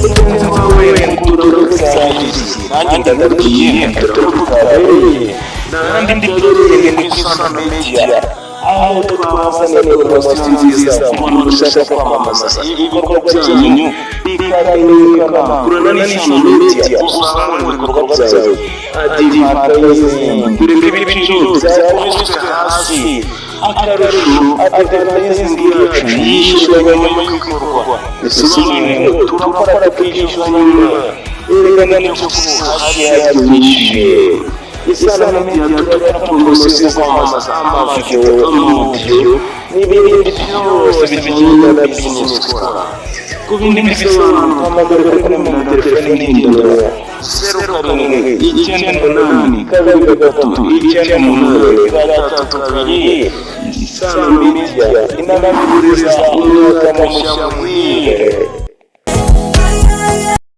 Wawe nanjye ndabwiye, dore n'andi byabereye kuri Isano Media, aho twabazaniye poromosiyo nziza ku bantu bashaka kwamamaza ibikorwa byanyu bikamenyekana. Gurana n'Isano Media, usanga mu bikorwa byawe advertising, dore ko ibiciro byakubiswe hasi. Akarusho, advertising yacu yishyurwa nyuma y'ibikorwa, bisobanuye ngo turakora tukishyura nyuma. Erega nibyo hasi yabyishyuye. Isano Media turakora poromosiyo zo kwamamaza, amavidewo, amaudio n'ibindi byose bijyanye na bizinesi ukora. Ku bindi bisobanuro, hamagara kuri nimero ya telefone igendanwa 0798 2398 32. Isano Media inabifuriza umwaka mushya muhire.